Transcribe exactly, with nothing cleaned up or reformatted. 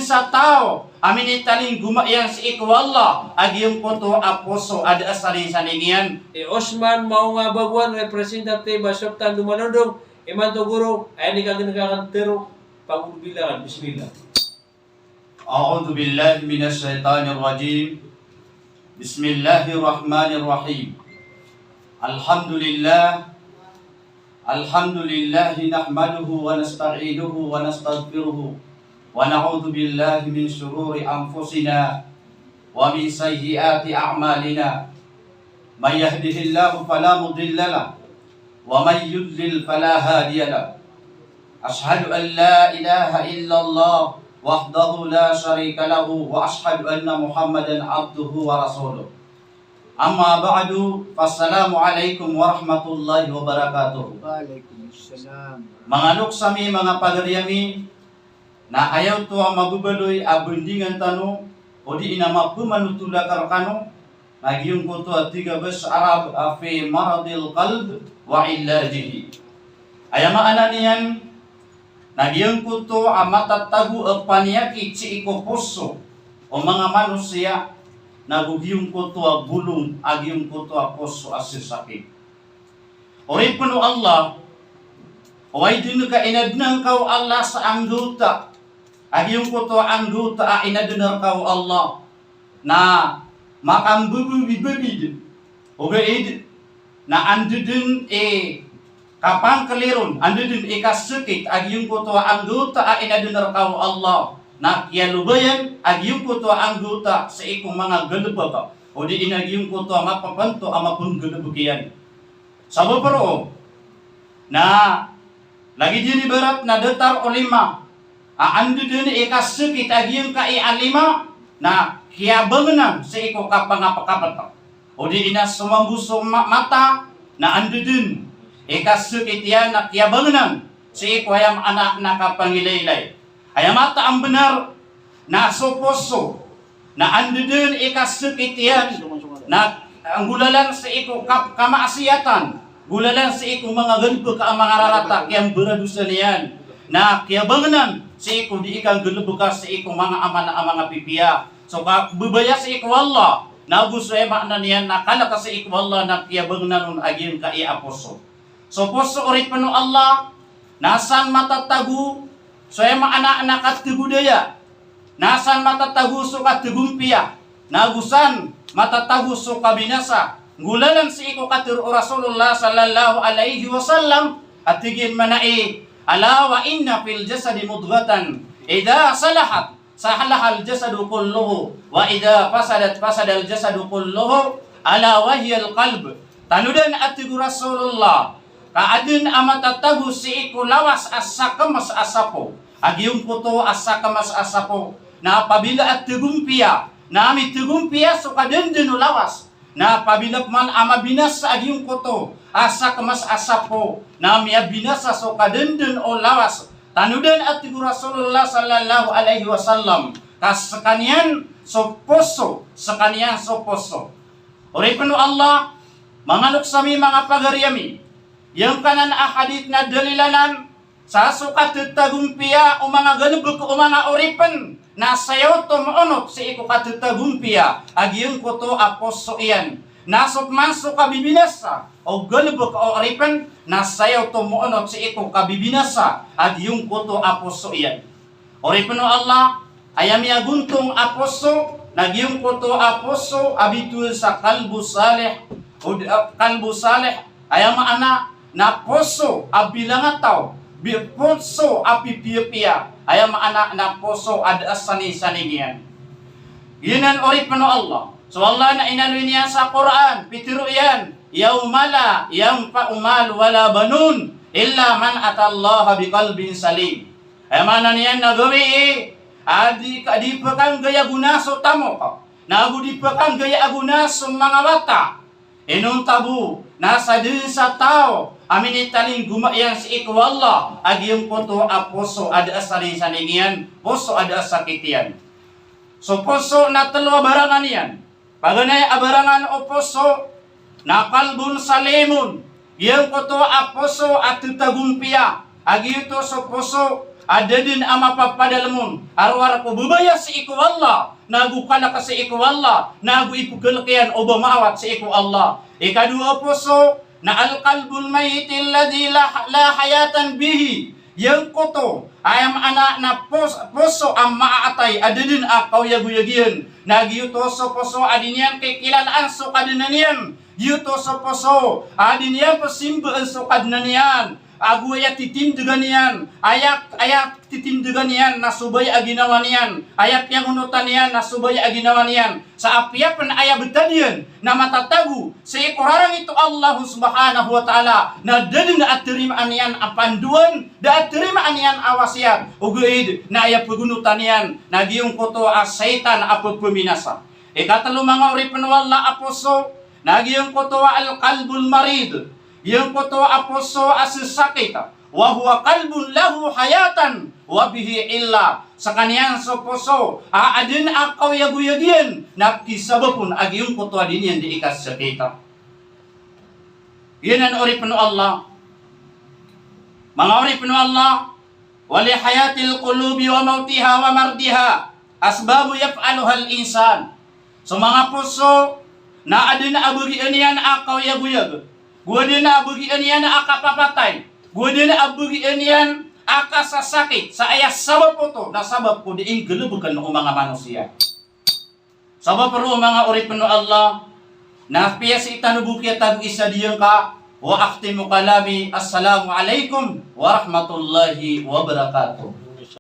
sa taw a minitalingoma iyan sii ko Allah a giyangkoto a poso a da a saningsaning iyan. I Osman Maonga Bagoan, representative a Sultan Domanondong, imanto goro, aya di kagen kagen tero, pagbilangan, bismillah. A'udhu billahi minash shaitanir rajim. Bismillahirrahmanirrahim. Alhamdulillah. Alhamdulillah, nahmaduhu wa nasta'inuhu wa nastaghfiruhu, wa na'udhu billahi min shururi anfusina wa min sayyiati a'malina. Man yahdihillahu fala mudilla lah, wa man yudlil fala hadiya lah. Ashhadu an la ilaha illallah wahdahu la sharika lahu, wa ashhadu anna Muhammadan abduhu wa rasuluh. Amma ba'du, fassalamu alaikum warahmatullahi wabarakatuh. Waalaikumsalam. Manga loks ami, manga pagari ami, na aya oto a mababaloy a bandingan tano, odi na mapemanotola ka rekano, na giyangkoto a tig a basa Arab a fi maradil qalb wa illajihi. Aya maana niyan, na giyangkoto a matatago a paniyakit sii ko poso o manga manosiya, na go giyangkoto a bolong a giyangkoto a poso a sesakit. Oripen o Allah, oway den ka inadnan ka o Allah sa anggawta, a giyangkoto a anggawta a inadnan ka o Allah, na makambebebibebid, ogaid na anda den i kapangkeliron, anda den i kasekit a giyangkoto a anggawta a inadnan ka o Allah, na kiyalobayan a giyangkoto a anggawta sii ko manga galebek, odi na giyangkoto a mapapanto a mapenggalebek iyan. Sabap roo na lagid iyan ibarat na datar o lima a anda den i kasekit a giyangkai a lima na kiyabangenan sii ko kapangapakapet. Odi na so mambo so ma-, mata na anda den i kasekit iyan na kiyabangenan sii ko aya maana na kapangilaylay. Aya mataan a benar na so poso na anda den i kasekit iyan na nggolalan sii ko kap-, kamaasiyatan, nggolalan sii ko manga galebek a manga rarata, kiyambaradosa niyan, na kiyabangenan sii ko di ikanggalebeka sii ko manga amana a manga pipiya. So kababaya sii ko Allah, na go so aya maana niyan na kalek sii ko Allah na kiyabangenan on a giyangkai a poso. So poso oripen o Allah, na san matatago so aya maana na kategodaya, na san matatago so kategompiya, na go san matatago so kabinasa. Nggolalan sii ko katero o Rasulullah sallallahu alaihi wasallam a tig iyan mambo a, "Ala wa inna fil jasadi mudghatan, idha salahat, salahal jasadu kulluhu, wa idha fasadat, fasadal jasadu kulluhu, ala wa hiyal qalb." Tanodan a tig o Rasulullah, ka aden a matatago sii ko lawas a sakemes a sapo, a giyangkoto a sakemes a sapo, na apabila a tegompiya, na mitegompiya so kadenden o lawas, na apabila peman a mabinasa a giyangkoto a sakemes a sapo, na miyabinasa so kadenden o lawas. Tanodan a tig o Rasulullah sallallahu alaihi wasallam, ka sekaniyan so poso, sekaniyan so poso. Oripen o Allah, manga loks ami, manga pagari ami, giyangkanan a hadith na dalil anan sa so katetagompiya o manga galebek o manga oripen na saya oto moonot sii ko katetagompiya a giyangkoto a poso iyan. Na so peman so kabibinasa o galebek o oripen na saya oto moonot sii ko kabibinasa a giyangkoto a poso iyan. Oripen o Allah, aya miyagontong a poso na giyangkoto a poso a bitowan sa qalbu salih, o di, ah, qalbu salih, aya maana na poso a bilangataw, bi-, poso a pipiyapiya, aya maana na poso a da a saningsaning iyan. Giyanan oripen o Allah. So Allah na inaloy niyan sa Qur'an, pitero iyan, "Yawma la yanfa'u malun wala banun illa man atallaha biqalbin salim." Aya maana niyan na gawii a di ka, di pekanggay a gona so tamok, na go di pekanggay a gona so manga wata. Inonta bo na sadn sa taw a minitalingoma iyan sii ko Allah a giyangkoto a poso a da a saningsaning iyan, poso a da a sakit iyan. So poso na telo a barangan iyan. Paganay a barangan o poso na qalbun salimun, giyangkoto a poso a tetagompiya, a giyoto so poso a da dn a mapapadalm on a rowar ko babaya sii ko Allah, nago kalk sii ko Allah, nago ipkhalk iyan o ba maawat sii ko Allah. Ikadowa a poso na al-qalbul mayyit alladhi la, la hayatan bihi. Giyangkoto a aya maana na pos-, poso a maatay a da dn a kaoyagoyag iyan, na giyoto so poso a di niyan kikilalaan so Kadnan iyan, giyoto so poso a di niyan pzimbaan so Kadnan iyan, ago aya titindgan iyan, aya, aya titindgan iyan na so baya a ginawa niyan, aya piyangonotan iyan na so baya a ginawa niyan, sa apiya pn aya btad iyan na matatago sii ko rarangit o Allah subhanahu wa ta'ala, na da dn a tarimaan iyan a pandoan, da a tarimaan iyan a wasiyat, ogaid na aya pagonotan iyan na giyangkoto a shaytan a pphaminasa. Ikatlo, manga oripn o Allah, a poso na giyangkoto a al-qalbul marid, giyangkoto a poso a sasakit, wa huwa qalbun lahu hayatan wa bihi illah. Skaniyan so poso a adn a kaoyagoyag iyan na kisabap on a giyangkoto a di niyan dii kasakit. Giyanan oripn o Allah. Manga oripn o Allah, wa li hayatil qulubi wa mawtiha wa mardiha asbabu yaf'aluhal insan. So manga poso na adn a bagian iyan a kaoyagoyag, go adn a bagian iyan a kapapatay, go adn a bagian iyan a kasasakit, sa aya sabap oto na sabap ko dii nggalbkn o manga manosiya. Sabap roo, manga oripn o Allah, na apiya sii tano bo kiyatago isa dn ka, wa akhtimu kalami, assalamu alaikum warahmatullahi wabarakatuh.